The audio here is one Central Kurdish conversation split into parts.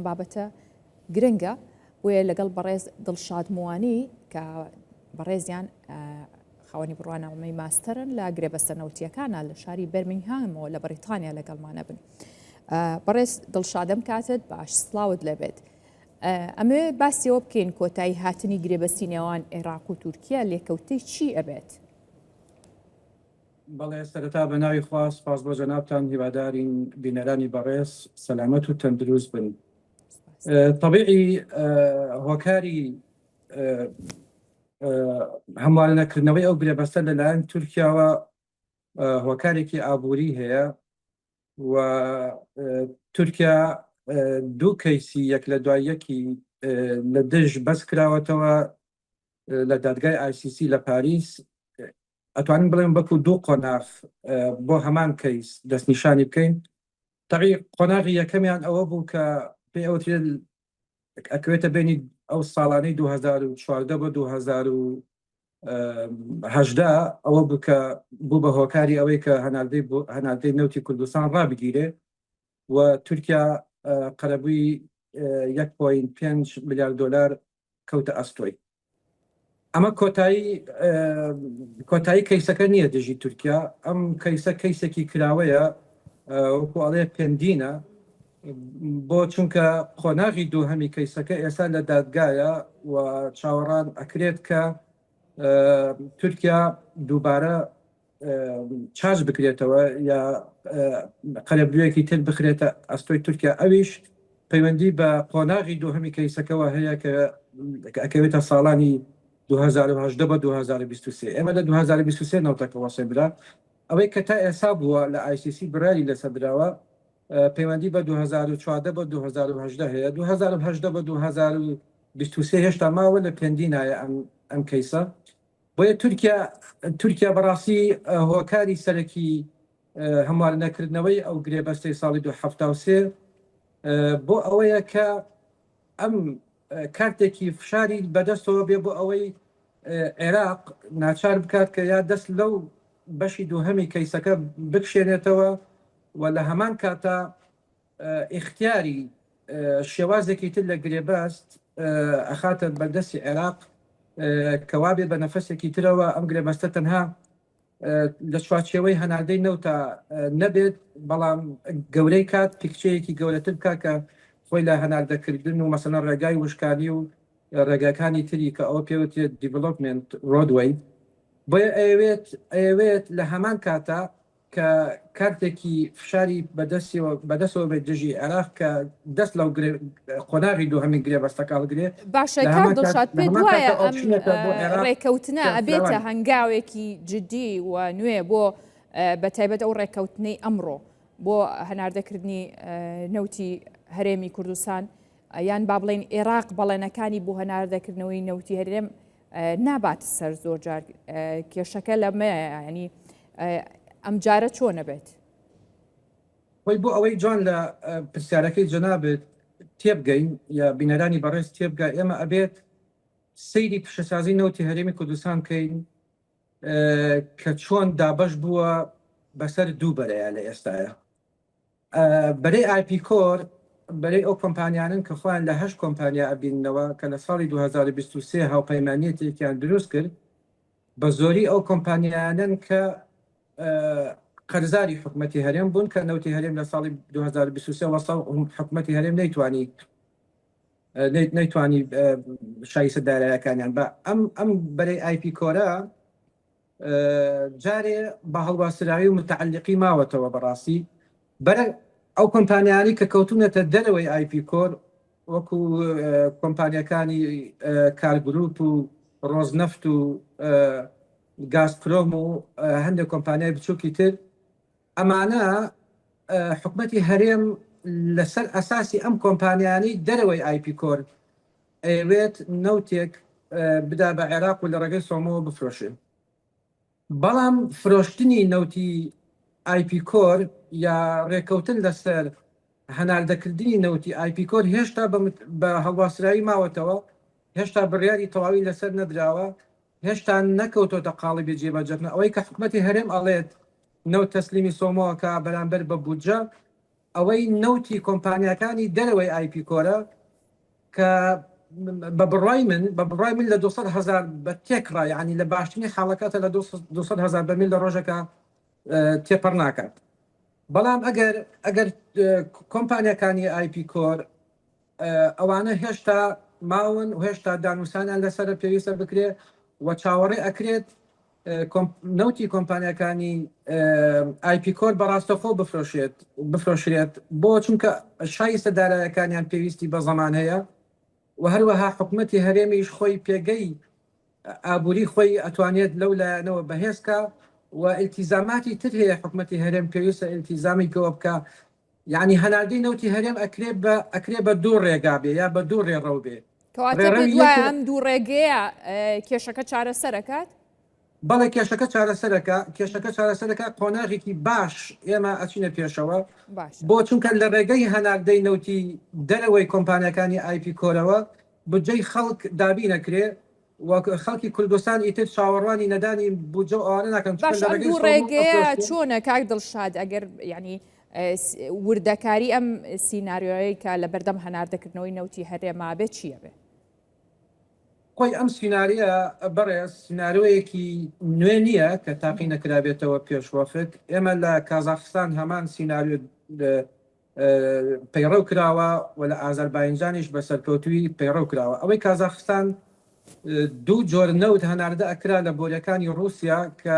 بابەتە گرنگە بۆیە لەگەڵ بەڕێز دڵشاد موانی کە بەڕێزیان خاوەنی بڕوانامەی ماستەرن لە گرێبەستە نەوتیەکانە لە شاری بەرمینگهامەوە لە بەریتانیا لەگەڵمانە بن. بەڕێز دڵشادم کاتت باش سڵاوت لەبێت. ئەمەوێ باسیەوە بکەین کۆتایی هاتنی گرێبەستی نێوان عێراق و تورکیا لێکەوتەی چی ئەبێت؟ بەڵێ سەرەتا بە ناوی خوا سپاس بۆ جەنابتان هیوادارین بینەرانی بەڕێز سەلامەت و تەندروست بن. تەبیعی هۆکاری هەموار نەکردنەوەی ئەو گرێبەستە لەلایەن تورکیاوە هۆکارێکی ئابووری هەیە و تورکیا دوو کەیسی یەک لە دوای یەکی لە دژ بەس کراوەتەوە لە دادگای ICC لە پاریس ئەتوانین بڵێن بەکو دوو قۆناغ بۆ هەمان کەیس دەستنیشانی بکەین تەبی قۆناغی یەکەمیان ئەوە بوو کە پێ ئەوترێت ئەکەوێتە بینی ئەو ساڵانەی 2014 بۆ 2018 ئەوە بوو کە بوو بە هۆکاری ئەوەی کە هەناردەی هەناردەی نەوتی کوردستان ڕابگیرێ و تورکیا قەرەبووی 1.5 ملیار دلار کەوتە ئەستۆی. ئەمە کۆتایی کۆتایی کەیسەکە نییە دژی تورکیا ئەم کەیسە کەیسێکی کراوەیە وەکو ئەڵێ pending ە بۆ چونکە قۆناغی دووهەمی کەیسەکە ئێستا لە دادگایە و چاوەڕان ئەکرێت کە تورکیا دووبارە charge بکرێتەوە یا قەرەبوویەکی تر بخرێتە ئەستۆی تورکیا ئەویش پەیوەندی بە قۆناغی دووهەمی کەیسەکەوە هەیە کە ئەکەوێتە ساڵانی 2018 بە 2023 ئێمە لە 2023 نەوتەکە وەسێندرا ئەوەی کە تا ئێسا بووە لە ICC بڕیاری لەسەر دراوە پەیوەندی بە 2014 بە 2018 هەیە 2018 بە 2023 هێشتا ماوە لە pending ایە ئەم ئەم کەیسە بۆیە تورکیا تورکیا بەڕاستی هۆکاری سەرەکی هەموار نەکردنەوەی ئەو گرێبەستەی ساڵی 1970 بۆ ئەوەیە کە ئەم کارتێکی فشاری بەدەستەوە بێ بۆ ئەوەی عێراق ناچار بکات کە یا دەست لەو بەشی دووهەمی کەیسەکە بکشێنێتەوە و لە هەمان کاتا ئیختیاری شێوازێکی تر لە گرێبەست ئەخاتە بەردەستی عێراق کە وابێ بە نەفەسێکی ترەوە ئەم گرێبەستە تەنها لە چوارچێوەی هەناردەی نەوتا نەبێت بەڵام گەورەی کات پیکچەیەکی گەورەتر بکە کە خۆی لە هەناردەکردن و مەسەلەن ڕێگای وشکانی و ڕێگاکانی تری کە ئەوە پێوترێت development roadway بۆیە ئەیەوێت ئەیەوێت لە هەمان کاتا کە کارتێکی فشاری بەدەستیەوە بەدەستەوە بێت دژی عێراق کە دەست لەو گرێ قۆناغی دووهەمین گرێبەستەکە هەڵگرێ باشە لە کاک هەمان کات دڵشاد لە پێت هەمان وایە کاتە ئەم option ێکە بۆ عێراق ڕێکەوتنە کە ئەبێتە فراوانی هەنگاوێکی جدی و نوێ بۆ بە تایبەت ئەو ڕێکەوتنەی ئەمڕۆ بۆ هەناردەکردنی نەوتی هەرێمی کوردستان یان با بڵێین عێراق بەڵێنەکانی بۆ هەناردەکردنەوەی نەوتی هەرێم نابات سەر زۆر جار کێشەکە لەمەیە ینی ئەمجارە چۆنە بێت؟ خۆی بۆ ئەوەی جوان لە پرسیارەکەی جەنابت تێبگەین یا بینەرانی بەڕێز تێبگا ئێمە ئەبێت سەیری پیشەسازی نەوتی هەرێمی کوردستان بکەین کە چۆن دابەش بووە بەسەر دوو بەرەیە لە ئێستاە بەرەی ئایپی کۆر بەرەی ئەو کۆمپانیانەن کە خۆیان لە هەشت کۆمپانیا ئەبیننەوە کە لە ساڵی 2023 هاوپەیمانیەتێکیان دروست کرد بە زۆری ئەو کۆمپانیانەن کە قەرزاری حکومەتی هەرێم بوون کە نەوتی هەرێم لە ساڵی 2023 وەستا حکومەتی هەرێم نەیتوانی نەیتوانی شایستە دارایەکانیان بە ئەم ئەم بەرەی ئایپی کۆرە جارێ بە هەڵواسراوی و متعلقی ماوەتەوە بەڕاستی بەرە ئەو کۆمپانیانی کە کەوتونەتە دەرەوەی ئایپی کۆر وەکو کۆمپانیەکانی کارگروپ و ڕۆزنەفت و گازپرۆم و هەندێک کۆمپانیای بچووکی تر ئەمانە حکومەتی هەرێم لەسەر ئەساسی ئەم کۆمپانیانی دەرەوەی ئایپی کۆر ئەیەوێت نەوتێک بدا بە عێراق و لە ڕێگەی سۆمۆوە بفرۆشێ. بەڵام فرۆشتنی نەوتی ئایپی کۆر یا ڕێکەوتن لەسەر هەناردەکردنی نەوتی ئایپی کۆر هێشتا بە هەڵواسراوی ماوەتەوە، هێشتا بڕیاری تەواوی لەسەر نەدراوە، هێشتا نەکەوتۆتە قاڵبی جێبەجێکردن. ئەوەی کە حکومەتی هەرێم ئەڵێت نەوت تەسلیمی سۆمۆ ئەکا بەرامبەر بە بودجە، ئەوەی نەوتی کۆمپانیاکانی دەرەوەی ئایپی کۆرە کە بە بڕوای من بە بڕوای من لە 200 هزار بە تێکڕا یعنی لە باشترین حاڵەکاتە لە 200 هزار بەرمیل لە ڕۆژەکە تێپەڕ ناکات بەڵام ئەگەر ئەگەر کۆمپانیاکانی ئایپی کۆر ئەوانە هێشتا ماون و هێشتا دانوسانیان لەسەرە پێویستە بکرێ و چاوەڕێ ئەکرێت نەوتی کۆمپانیاکانی ئایپی کۆر بەڕاستەخۆ بفرۆشێت بفرۆشرێت بۆ چونکە شایستە دارایەکانیان پێویستی بە زەمان هەیە و هەروەها حکومەتی هەرێمیش خۆی پێگەی ئابووری خۆی ئەتوانێت لەو لایەنەوە بەهێز کا و ئیلتیزاماتی تر هەیە حکومەتی هەرێم پێویستە ئیلتیزامی پێوە بکا یعنی هەناردەی نەوتی هەرێم ئەکرێ بە ئەکرێ بە دوو ڕێگا بێ یا بە دوو ڕێڕەو بێ. کەواتە پێت وایە ئەم دوو ڕێگەیە کێشەکە چارەسەر ئەکات؟ بەڵێ کێشەکە چارەسەرەکە کێشەکە چارەسەرەکە قۆناغێکی باش ئێمە ئەچینە پێشەوە بۆ چونکە لە ڕێگەی هەناردەی نەوتی دەرەوەی کۆمپانیەکانی ئایپی کۆرەوە بودجەی خەڵک دابینەکرێ و خەڵکی کوردستان ئیتر چاوەڕوانی نەدانی بودجە و ئەوانە ناکەن چونکە باش لە ئەم ڕێگەی دوو سۆمۆ ڕێگەیە ئەفرۆشرێن. چۆنە کاک دڵشاد ئەگەر یعنی وردەکاری ئەم سیناریۆیەی کە لە بەردەم هەناردەکردنەوەی نەوتی هەرێما بێت چییە بێ؟ خۆی ئەم سیناریە بەڕێز سیناریۆیەکی نوێ نییە کە تاقی نەکرابێتەوە پێش وەخت ئێمە لە کازاخستان هەمان سیناریۆ پەیڕەو کراوە و لە ئازەرباینجانیش بە سەرکەوتووی پەیڕەو کراوە. ئەوەی کازاخستان دوو جۆر نەوت هەناردە ئەکرا لە بۆریەکانی ڕووسیا کە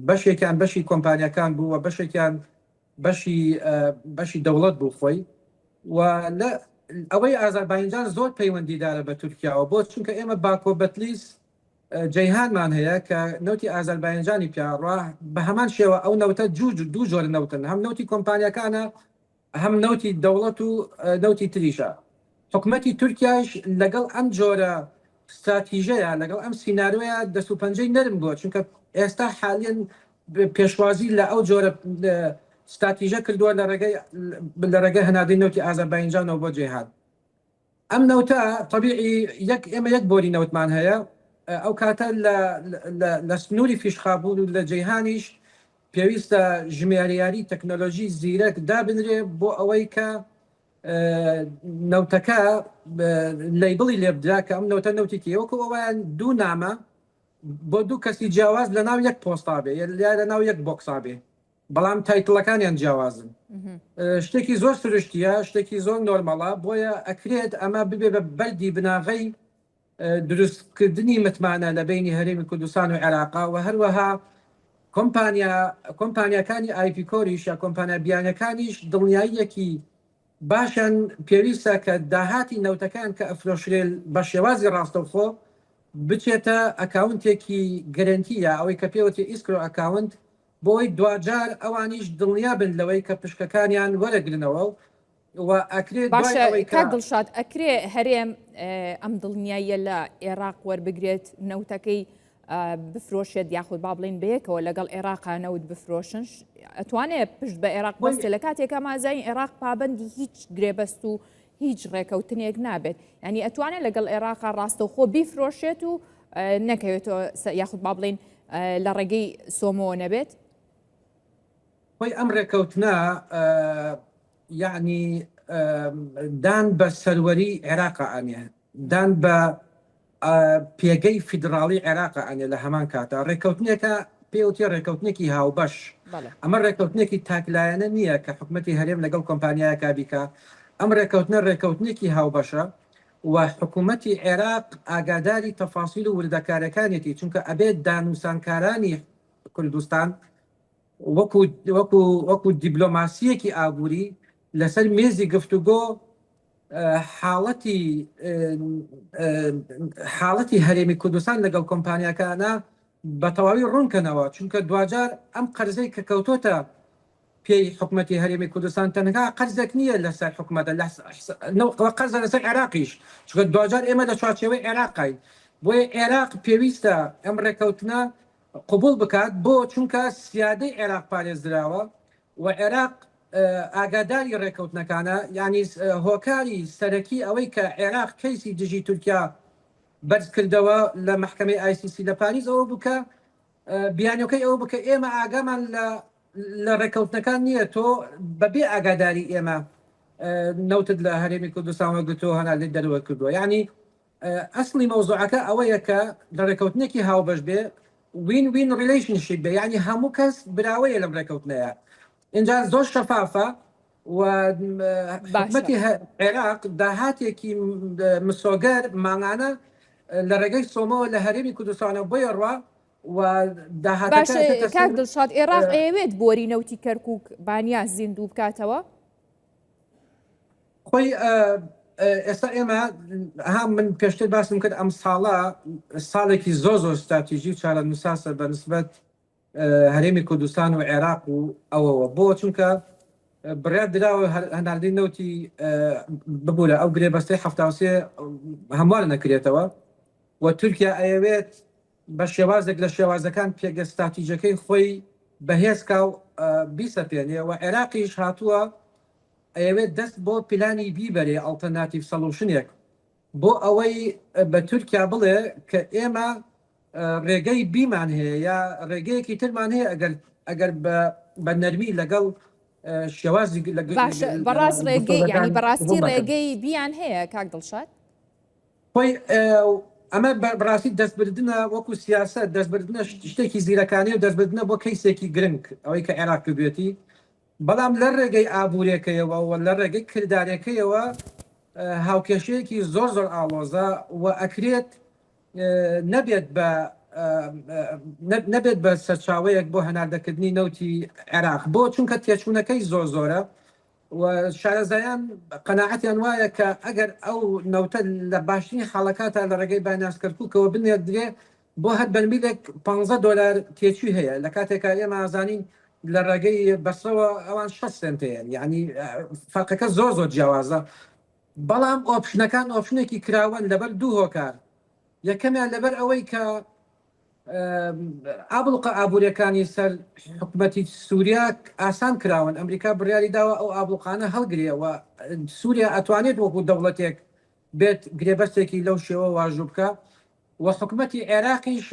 بەشێکیان بەشی کۆمپانیاکان بوو و بەشێکیان بەشی بەشی دەوڵەت بوو خۆی و لە ئەوەی ئازەرباینجان زۆر پەیوەندیدارە بە تورکیاوە بۆ چونکە ئێمە باکۆ بەتلیس جەیهانمان هەیە کە نەوتی ئازەربایەنجانی پیا ڕا، بە هەمان شێوە ئەو نەوتە جوو دوو جۆر نەوتن هەم نەوتی کۆمپانیاکانە هەم نەوتی دەوڵەت و نەوتی تریشە. حکومەتی تورکیایش لەگەڵ ئەم جۆرە ستراتیژەیە لەگەڵ ئەم سیناریۆیە دەست و پەنجەی نەرم بووە چونکە ئێستا حالیەن پێشوازی لە ئەو جۆرە ستراتیژە کردووە لە ڕێگەی لە ڕێگەی هەناردەی نەوتی ئازەربایەنجانەوە بۆ جەیهان. ئەم نەوتە تەبیعی یەک ئێمە یەک بۆری نەوتمان هەیە ئەو کاتە لە لە سنووری فیشخابوور و لە جەیهانیش پێویستە ژمێریاری تەکنۆلۆژی زیرەک دابنرێ بۆ ئەوەی کە نەوتەکە label ی لێبدرا کە ئەم نەوتە نەوتێکی وەکو ئەویان دوو نامە بۆ دوو کەسی جیاواز لە ناو یەک پۆستا بێ یا لە ناو یەک box ا بێ بەڵام title ەکانیان جیاوازن شتێکی زۆر سروشتیە شتێکی زۆر normal ە بۆیە ئەکرێت ئەمە ببێ بە بەردی بناغەی دروستکردنی متمانە لە بینی هەرێمی کوردستان و عێراقا و هەروەها کۆمپانیا کۆمپانیاکانی ئایپی کۆریش یا کۆمپانیا بیانەکانیش دڵنیاییەکی باشیان پێویستە کە داهاتی نەوتەکان کە ئەفرۆشرێ بە شێوازی ڕاستەوخۆ بچێتە account ێکی guarantee یا ئەوەی کە پێوتێ escrow account بۆی دواجار ئەوانیش دڵنیا بن لەوەی کە پشکەکانیان وەرەگرنەوە و ئەکرێ دوای باشە ئەوەی کە کاک دڵشاد ئەکرێ هەرێم ئەم دڵنیاییە لە عێراق وەربگرێت نەوتەکەی بفرۆشێت یاخود با بڵین بەیەکەوە لەگەڵ عێراقا نەوت بفرۆشن ئەتوانێت پشت بە عێراق بەستێ لە کاتێکا مازین عێراق پابندی هیچ گرێبەست و هیچ ڕێکەوتنێک نابێت ینی ئەتوانێت لەگەڵ عێراقا ڕاستەوخۆ بیفرۆشێت و نەکەوێتەوە یاخود با بڵین لە ڕێگەی سۆمۆوە نەبێت؟ خۆی ئەم ڕێکەوتنە یەعنی دان بە سەروەری عێراقا ئەنێ، دان بە پێگەی فیدراڵی عێراقا ئەنێ لە هەمان کاتا ڕێکەوتنێکە پێوتێ ڕێکەوتنێکی هاوبەش ئەمە ڕێکەوتنێکی تاکلایەنە نییە کە حکومەتی هەرێم لەگەڵ کۆمپانیایەکا بیکا ئەم ڕێکەوتنە ڕێکەوتنێکی هاوبەشە و حکومەتی عێراق ئاگاداری تەفاسیل و وردەکارەکانیەتی چونکە ئەبێت دانوسانکارانی کوردستان وەکو وەکو وەکو دیبلۆماسیەکی ئابووری لەسەر مێزی گفتوگۆ حاڵەتی حاڵەتی هەرێمی کوردستان لەگەڵ کۆمپانیاکانە بە تەواوی ڕوونکەنەوە چونکە دواجار ئەم قەرزەی کە کەوتۆتە پێی حکومەتی هەرێمی کوردستان تەنها قەرزێک نییە لەسەر حکومەتە قەرزە لەسەر عێراقیش چونکە دواجار ئێمە لە چوارچێوەی عێراقین بۆیە عێراق پێویستە ئەم ڕێکەوتنە قبوڵ بکات بۆ چونکە سیادەی عێراق پارێزراوە و عێراق ئاگاداری ڕێکەوتنەکانە یعنی هۆکاری سەرەکی ئەوەی کە عێراق کەیسی دژی تورکیا بەرز کردەوە لە مەحکەمەی ICC لە پاریس ئەوە بوو کە بیانۆکەی ئەوە بوو کە ئێمە ئاگامان لە. لە ڕێککەوتنەکان نییە تۆ بەبێ ئاگاداری ئێمە نەوتت لە هەرێمی کوردستان وەرگرتووە هەناردەی دەرەوە کردووە یعنی ئەسڵی مەوزوعەکە ئەوەیە کە لە ڕێککەوتنێکی هاوبەش بێ win win relationship بێ یعنی هەموو کەس براوەیە لەم ڕێککەوتنەیە اینجا زۆر شەفافە و حکومەتی عێراق داهاتێکی مسۆگەر مانگانە لە ڕێگەی سۆمەوە لە هەرێمی کوردستانەوە بۆی ڕوا و داهاتەکە باشە کاک دڵشاد عێراق ئەیەوێت بۆری نەوتی کەرکک بانیاس زیندوو بکاتەوە؟ خۆی ئێستا ئێمە ها من پێشتر باسم کرد ئەم ساڵە ساڵێکی زۆر زۆر ستراتیژی و چارەنووساسە بە نسبەت هەرێمی کوردستان و عێراق و ئەوەوە بۆ چونکە بڕیار دراوە هەناردەی نەوتی ببوورە ئەو گرێبەستەی 73 هەموار نەکرێتەوە و تورکیا ئەیەوێت بە شێوازێک لە شێوازەکان پێگە ستراتیژەکەی خۆی بەهێزکا و بیسەپێنێ و عێراقیش هاتووە ئەیەوێت دەست بۆ پلانی B بەرێ alternative solution ێک بۆ ئەوەی بە تورکیا بڵێ کە ئێمە ڕێگەی B مان هەیە یا ڕێگەیەکی ترمان هەیە ئەگەر ئەگەر بە نەرمی لەگەڵ شێوازی باشە بەڕاست ڕێگەی ینی بەڕاستی ڕێگەی B یان هەیە کاک دڵشاد خۆی ئەمە بەڕاستی دەستبردنە وەکو سیاسەت دەستبردنە شتێکی زیرەکانەیە و دەستبردنە بۆ کەیسێکی گرنگ ئەوەی کە عێراق کردوێتی بەڵام لە ڕێگەی ئابوورێکەیەوە و لە ڕێگەی کردارێکەیەوە هاوکێشەیەکی زۆر زۆر ئاڵۆزە و ئەکرێت نەبێت بە نەبێت بە سەرچاوەیەک بۆ هەناردەکردنی نەوتی عێراق بۆ چونکە تێچوونەکەی زۆر زۆرە و شارەزایان قەناعەتیان وایە کە ئەگەر ئەو نەوتە لە باشترین حاڵەکاتا لە ڕێگەی باینانس کەرکوکەوە بنێردرێ بۆ هەر بەرمیلێک 15 دۆلار تێچووی هەیە لە کاتێکا ئێمە ئازانین لە ڕێگەی بەسرەوە ئەوان 6 سنت هەیە یعنی فەرقەکە زۆر زۆر جیاوازە بەڵام option ەکان option ێکی کراوەن لەبەر دوو هۆکار یەکەمیان لەبەر ئەوەی کە ئابڵوقە ئابووریەکانی سەر حکومەتی سووریا ئاسان کراون، ئەمریکا بڕیاری داوە ئەو ئابڵوقانە هەڵگرێ و سووریا ئەتوانێت وەکو دەوڵەتێک بێت گرێبەستێکی لەو شێوە واژوو بکا و حکومەتی عێراقیش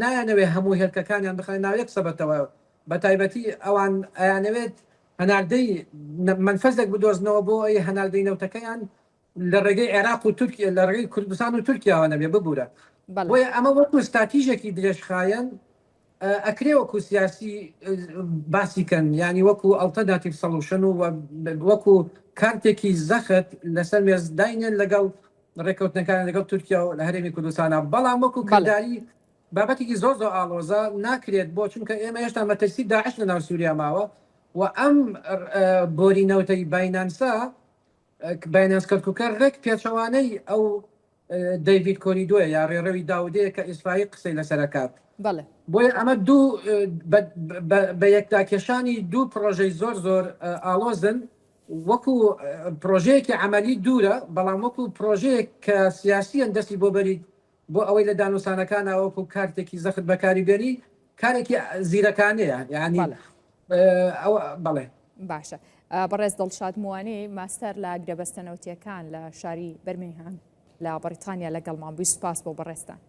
نایانەوێ هەموو هێلکەکانیان بخەنە ناو یەک سەبەتەوە بەتایبەتی ئەوان ئەیانەوێت هەناردەی مەنفەزێک بدۆزنەوە بۆ ئەوەی هەناردەی نەوتەکەیان لە ڕێگەی عێراق و تورکیا لە ڕێگەی کوردستان و تورکیاوە نەبێ ببورە بۆیە ئەمە وەکو ستراتیژێکی درێژخایەن ئەکرێ وەکو سیاسی باسی کەن ینی وەکو alternative solution و وەکو کارتێکی زەخت لەسەر مێز داینێن لەگەڵ ڕێککەوتنەکان لەگەڵ تورکیا و لە هەرێمی کوردستانە بەڵام وەکو کرداری بابەتێکی زۆر زۆر ئاڵۆزە ناکرێت بۆ چونکە ئێمە هێشتا مەترسی داعش لە ناو سووریا ماوە و ئەم بۆری نەوتەی باینانسە باینانس کەرکوکە ڕێک پێچەوانەی ئەو دەیڤید کۆریدۆیە یا ڕێڕەوی داودەیە کە ئیسرائیل قسەی لەسەر ئەکات. بەڵێ. بۆیە ئەمە دوو بە یەکداکێشانی دوو پڕۆژەی زۆر زۆر ئاڵۆزن وەکو پڕۆژەیەکی عەمەلی دوورە بەڵام وەکو پڕۆژەیەک کە سیاسییەن دەستی بۆ بەریت بۆ ئەوەی لە دانوسانەکانا وەکو کارتێکی زەخت بەکاری بێنی کارێکی زیرەکانەیە یعنی ئەوە بەڵێ. باشە بەڕێز دڵشاد موانی ماستەر لە گرێبەستە نەوتیەکان لە شاری بەرمینهام لە بەڕیتانیا لەگەڵمان بووی سوپاس بۆ بەڕێزتان.